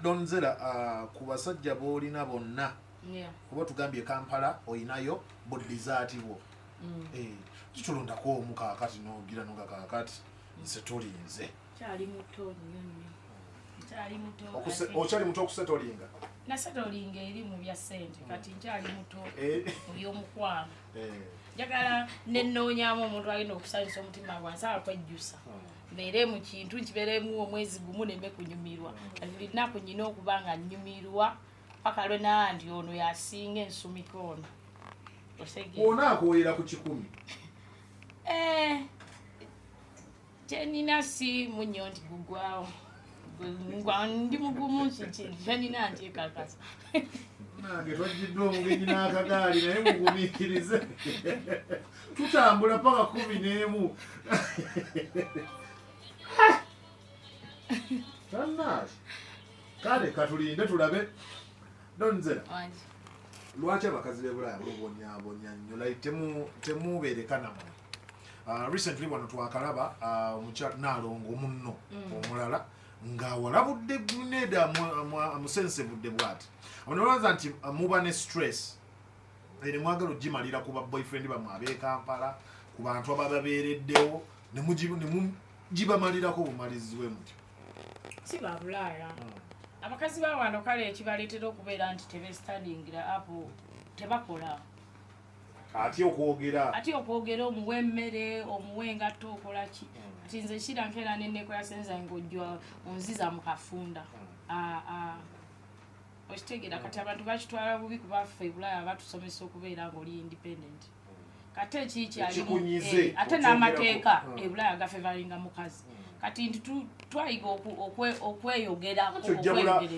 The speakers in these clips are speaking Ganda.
Don Zella, ku basajja b'olina bonna, kuba tugambye Kampala oyinayo buddizaati bwo. Eh, kitulondako omu kaakati n'ogira noga kaakati nze tulinze. Kyali muto nnyo nnyo, nkyali muto. Okyali muto okusetolinga. Nasetolinga eri mu bya ssente, kati nkyali muto mu by'omukwano. Njagala nenoonyamu omuntu agenda okusanyusa omutima gwange. Nsaba kwejjusa, mbeere mu kintu nkibeeremu omwezi gumu neme kunyumirwa. Kati buli lunaku nyina okuba nga nnyumirwa paka lwe naa nti ono yasinga ensumika ono. Otegeera? Ona akooyera ku 100. Eh, kyenina si munyo nti gugwawo. Ndi mugumu, kyenina nkyekakasa. Nange twajjiddwa omugenyi n'akagaali, naye mugumiikirize, tutambula paka 11. Tannaasi, kale katulinde tulabe. Don Zella, Wangi. lwaki abakazi b'e Bulaaya mubonyabonya nnyo? Like temubeereka nammwe. Recently wano twakalaba Naalongo munno omulala ng'awalabudde neda amusensebudde bw'ati. Abo ne balowooza nti muba ne stress ere mwagala ogimalira ku ba boyfriend bammwe ab'e Kampala, ku bantu abababeereddewo, ne mugibamalirako bumalizi bwe mutyo. Si ba Bulaaya, abakazi ba wano. Kale ekibaleetera okubeera nti tebestandingira up, tebakola. Ate okwogera. Ate okwogera, omuwa emmere, omuwa engatto, okola ki? Kati nze kira nkeera nennekola senza ng'ojja onziza mu kafunda. Ah, ah. Okitegeera? Kati abantu bakitwala bubi kuba ffe Bulaaya batusomesa okubeera ng'oli independent. Kati ekikyalimu Ekikunyize, ate okyogerako. N'amateeka ebulaaya gafevalinga mukazi. Kati nti twayiga okweyogerako, okweyogerera.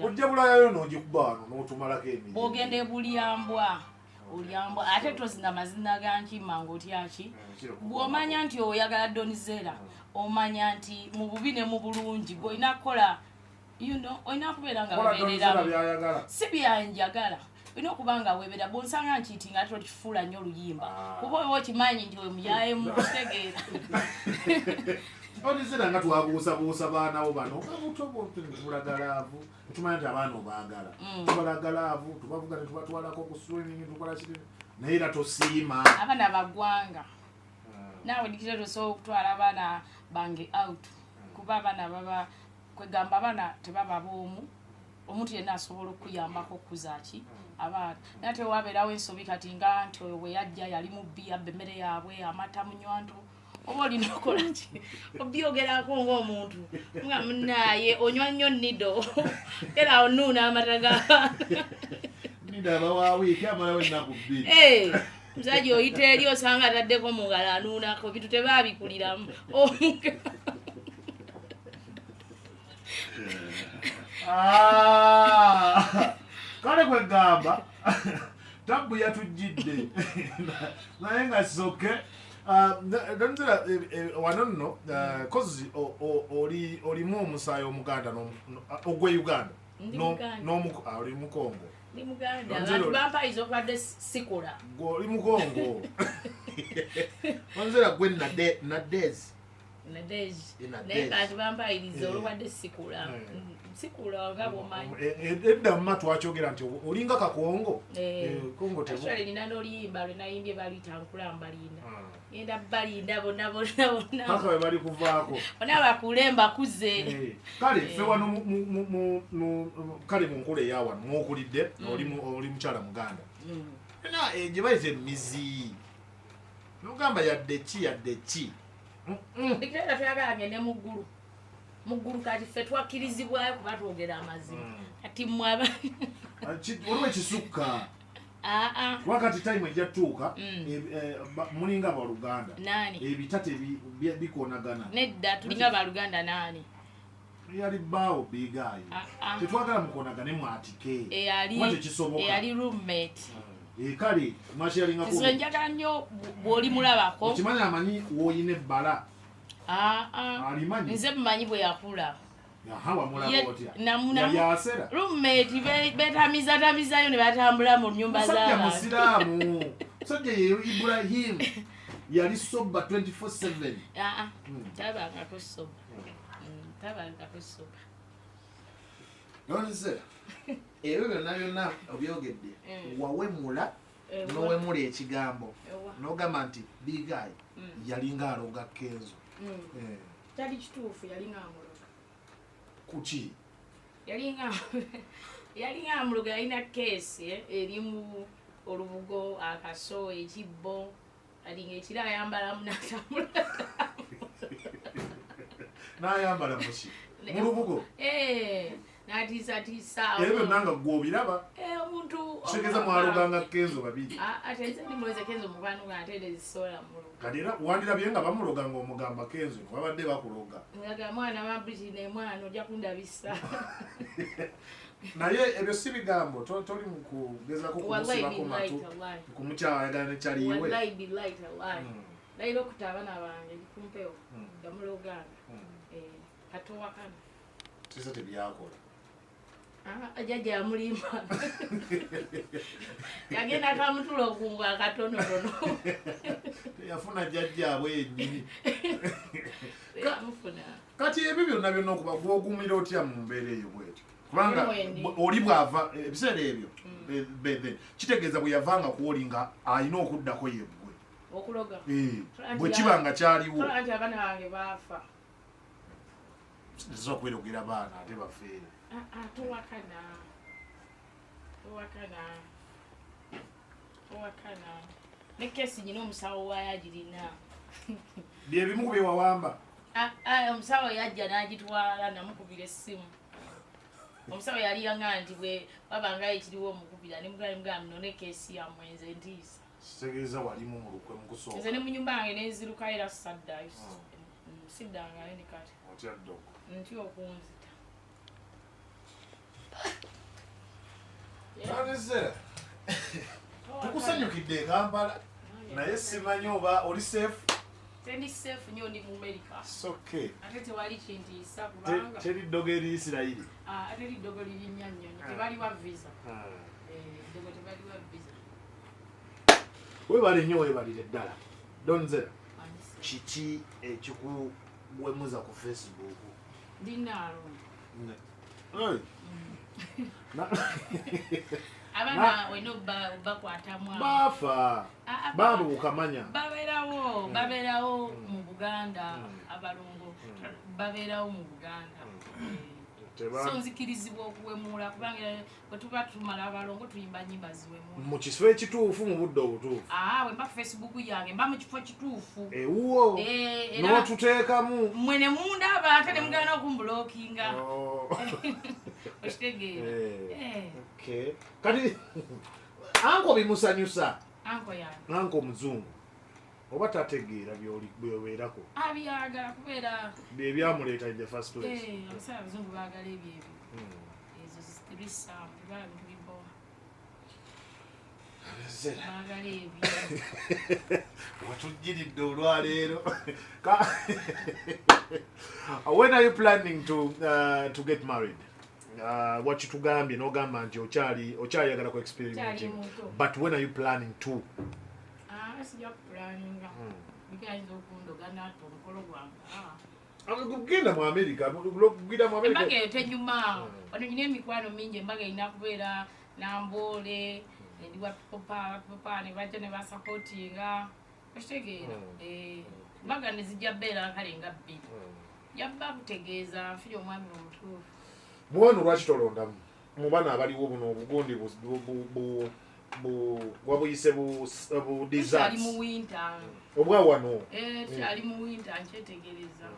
Ojja Bulayayo n'ogikuba wano n'otumalako emirimu. Bw'ogenda ebulyambwa, olyambwa, ate tozina mazina ga nkima ng'otyaki. Bw'omanya nti oyagala Don Zella, omanya nti mu bubi ne mu bulungi gw'olina kukola, olina kubeera nga Kola Don Zella webeereramu. byayagala. Si byanjagala, olina okuba nga webeera. Bwonsanga nkiiti nga tokifuula nnyo oluyimba, kuba oba okimanyi nti omuyayemu, kutegeera. Don Zella, nga twabuusabuusa baanawo bano nga buto, tubalaga love, tumanya nti abaana obaagala. Tubalaga love, tubavuga ne tubatwalako ku swimming, tukola kiri, naye era tosiima. Abaana baggwanga naawe dikira, tosobola okutwala abaana bange out, kuba abaana baba kwegamba abaana tebaba boomu. Omuntu yenna asobola okuyambako okukuza ki abaana, naye ate wabeerawo ensobi. Kati nga nti oyo bwe yajja yali mubbi, yabba emmere yaabwe, amata munywanto, oba olina okola ki? Obyogerako ng'omuntu nga munaaye onywa nnyo Nido, era onuuna amata g'abaana. Nido abawa wiiki, amalawo ennaku 2. Eh, musajja oyita eri osanga ataddeko mu ngalo anuunako, bintu tebabikuliramu. Ah! Kale kwegamba tabbu yatujjidde, naye nga soke Don Zella, wano nno kozi olimu omusaayi omuganda ogwe Uganda. Ndi Muganda. Oli Mukongo. Ndi Muganda. Don Zella Abantu bampayiza okubadde sikola. Gwe oli Mukongo. Don Zella, gwe Nadezi. Nadej. Nadej. Naye kati bampayiriza olubadde sikula. Sikula nga bwomanyi. Edda mma twakyogera nti olinga Kakongo. Kongo tebu Actually nina n'oluyimba lwe nayimbye, baluyita Nkula Mbalinda. Ngenda balinda bonna bonna bonna. Paka we bali kuvaako. Bonna bakule mbakuze. Kale ffe wano kale mu nkula eya wano mwokulidde, oli mukyala Muganda. Na gye bayita emizi, nogamba yadde ki, yadde ki. Dikitata twagala ngende mu ggulu, mu ggulu. Kati ffe twakkirizibwayo kuba twogera amazima. Kati mmwe aba Ah, waliwo ekisukka. Aa. Kuba kati time ejja tutuuka, mulinga baluganda. Naani? Ebita bikoonagana. Nedda, tulinga baluganda naani? Yali bbaawo bigaayi. Ah, ah. Tetwagala mukoonagane, mwatike. Eyali Kuba tekisoboka. Eyali roommate. Kale mwasharingako. Nze njagala nnyo bw'oli mulabako. Okimanyi, amanyi woyina ebbala. Ah, ah. Alimanyi. Nze mumanyi bwe yakula. Aha, wamulaba otya? Yali asera. Roommate betamizatamizayo ne batambula mu nyumba Musajja z'abantu. musiraamu, musajja ye Ibrahim yali sober 24/7. Ah, ah, tabangako sober. Tabangako sober. Nonze ebyo byonna byonna obyogedde, wawemula nowemula ekigambo nogamba nti Big Eye yalinga aloga Kenzo. Kyali kituufu, yalinga amuloga. Kuki? Yalinga amuloga. Yalina keesi erimu olubugo, akaso, ekibbo, alinga ekiro ayambalamu natambula. N'ayambala muki? Mu lubugo? Natiisatiisa. Ebyo byonna nga gwe obiraba? Omuntu Kitegeeza mwaloganga Kenzo babiri? Ate nze ndimuweze Kenzo mukwano gwange, ate nezisobola muluga. Kati era wandirabye nga bamuloga ng'omugamba, Kenzo, babadde bakuloga. Ngaga mwana wa Britain, mwana ojja kundabisa. Naye ebyo si bigambo, toli mu kugezako Wallahi. kumusibako Billahi matu tallahi. kumukyayagala nekyaliwe. Wallahi billahi tallahi, layira okuta abaana bange kumpewo gamuloganga. Katowakana. Tisa tebyakola. Jjajja yamulimba, yagenda kamutula okungu akatonotono. Teyafuna jjajjaabwe yennyini. Yamufuna. Kati ebyo byonna byonna okuba gwogumira otya mu mbeera eyo bwetyo, kubanga Mwendi. oli bw'ava ebiseera ebyo kitegeeza bwe yavanga ku oli nga alina okuddako yeggwe. Okuloga. Bwe kiba nga kyaliwo. Tola nti abaana bange baafa. Tesobola kwerogera baana ate bafeere. Ah, ah, towakana, towakana, towakana. Ne kesi nyina omusawo waayo agirina. Byebimu ku byewawamba. Ah, ah, omusawo yajja n'agitwala, namukubira essimu. Omusawo yali yanga nti bwe wabanga ekiriwo omukubira, nemugamba none kesi yammwe, nze ntiisa. Kitegeeza walimu mu lukwe mu kusooka. Nze ne mu nyumba yange nenzirukayo era saddayo. Siddangayo ne kati. Otya ddogo? Ntya okunzita. Nonezera, tukusanyukidde e Kampala, naye simanyi oba oli safe. Tendi safe nnyo, ndi mu America. Okay. Ate tewali kintiisa kubanga Teri ddogo eri Isirayiri. Ah, ate liddogo lirinnya nnyonyi, tebaliwa visa. Eddogo tebaliwa visa. Weebale nnyo, weebalire ddala, Donzera. Anise. Kiki ekikuwemuza ku Facebook? Ndinaalo. Hey. Abaana olina obakwatamu awo. Baafa. Ah, ah, Baabuuka manya. Babeerawo, babeerawo mu Buganda. Abalongo babeerawo mu Buganda. So nzikirizibwa okuwemula kubanga bwe tuba tumala abalongo tuyimba nyimba ziwemula. Mu kifo ekituufu, mu budde obutuufu. Aa, bwe mba ku Facebook yange mba mu kifo kituufu. Ewuwo. Era N'otuteekamu. mmwe ne mundaba ate ne mugaana okumbulokinga. Oh. Okitegeera? Okay. Kati uncle bimusanyusa? Uncle yange? Uncle omuzungu oba tategeera byobeerako? Abyagala kubeera. Byebyamuleeta in the first place. Abasajja abazungu baagala ebyo ebyo, ezo zirisamu tebala bintu bibowa. Zera. Baagala ebyo. Watujjiridde olwaleero. When are you planning to get married? Wakitugambye n'ogamba nti okyali okyayagala ku experimenting. Kyali muto. But when are you planning to? Ah, sijja kupulaninga bigayinza okundoga natta omukolo gwange. Ah. Genda mu America, genda mu America. Embaga eyo tenyuma. Wano nyina emikwano mingi. Embaga erina kubeera Namboole, ndiwa popa popa ne bajja ne basupportinga, okitegeera? Embaga ne zijja beera kale nga 2, jabba kutegeeza nfunye omwami omutuufu. Muwano lwaki tolondamu mu bano abaliwo buno obugundi wabuyise bu Tukyali desserts mu winter. Obwa wano. Tukyali mu winter, nkyetegereza.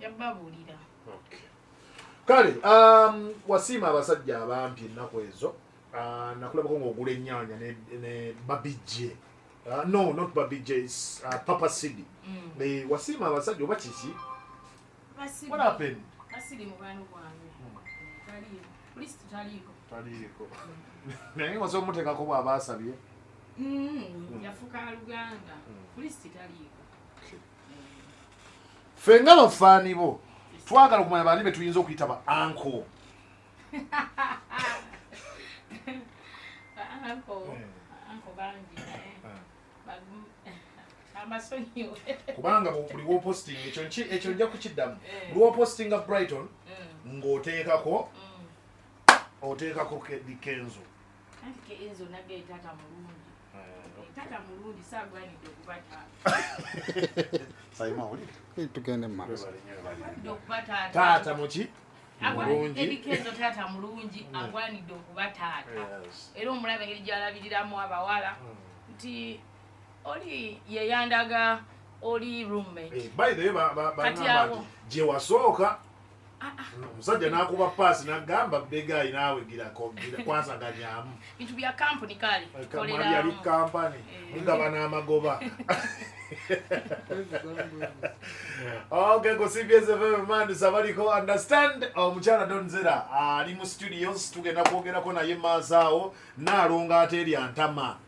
Jabbabuulira. Okay. Kale wasiima abasajja abampi ennaku ezo. Nakulabako ng'ogula ennyaanya ne Babijje, no, not Babijje, it's Papa Cidi. Wasiima abasajja oba kiki? What happened? Basiri mukwano gwange taliiko, kristo taliiko. Taliiko, naye wasobola omuteekako bw'aba asabye. Yafuka luganda, kristo taliiko. Ffe nga bafaani bo twagala okumanya baani be tuyinza okuyita ba uncle. Uncle, uncle bangi, naye Kambasonyiwe. Kubanga buli wopostinga ekyo ekyo nja kukiddamu. Eh. Buli wopostinga Brighton ng'oteekako oteekako Eddy Kenzo. Anti Kenzo nage taata mulungi. Taata mulungi, saagwanidde okuba taata. Saima, owulire? Tugende mu maaso. Agwanidde okuba taata. Taata muki mulungi. Eddy Kenzo taata mulungi, agwanidde okuba taata. Era omulaba engeri gy'alabiriramu abawala, nti oli yeyandaga oli roommate. Eh, by the way, Kati bagamba awo. nti gye wasooka omusajja n'akuba paasi n'agamba, "Begayi naawe girako gira kwasaganyamu." Bintu bya kampuni kale. Mwali yali tukoleramu. kampani. Eh. Mugabana amagoba. Okay, ku CBS FM Mandisa baliko understand. Omukyala Donzera ali mu studios, tugenda kwogerako naye maaso awo. Naalonga ate erya ntama.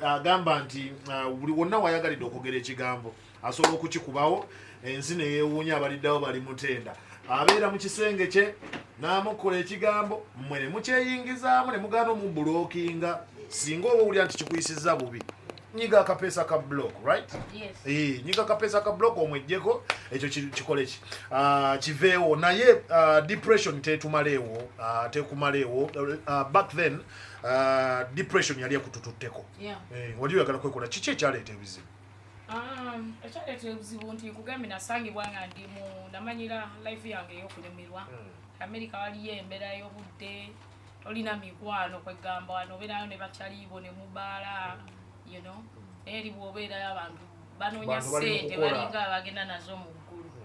Agamba nti buli wonna wayagalidde okwogera ekigambo asobola okukikubawo, ensi neyeewuunya, abaliddawo bali mutenda. Abeera mu kisenge kye n'amukola ekigambo, mmwe ne mukyeyingizaamu ne mugaana omublockinga. Singa oba owulira nti kikuyisizza bubi, nyiga akapeesa ka block, right? Yes. Eh, nyiga akapeesa ka block omwejjeko ekyo kikole ki. Ah, kiveewo. Naye depression tetumaleewo, tekumaleewo. Back then depression yali ekutututteko. Eh, wali oyagala kwekola kiki ekyaleeta ebizibu? Ekyaleeta obuzibu nti nkugambye nasangibwa nga ndi mu namanyira life yange ey'okunyumirwa. America waliyo embeera y'obudde, tolina mikwano, kwegamba wano obeerayo ne bakyalibo ne mubaala, naye eri bw'obeerayo abantu banoonya Bantu bali mu ssente, kukola. balinga abagenda nazo mu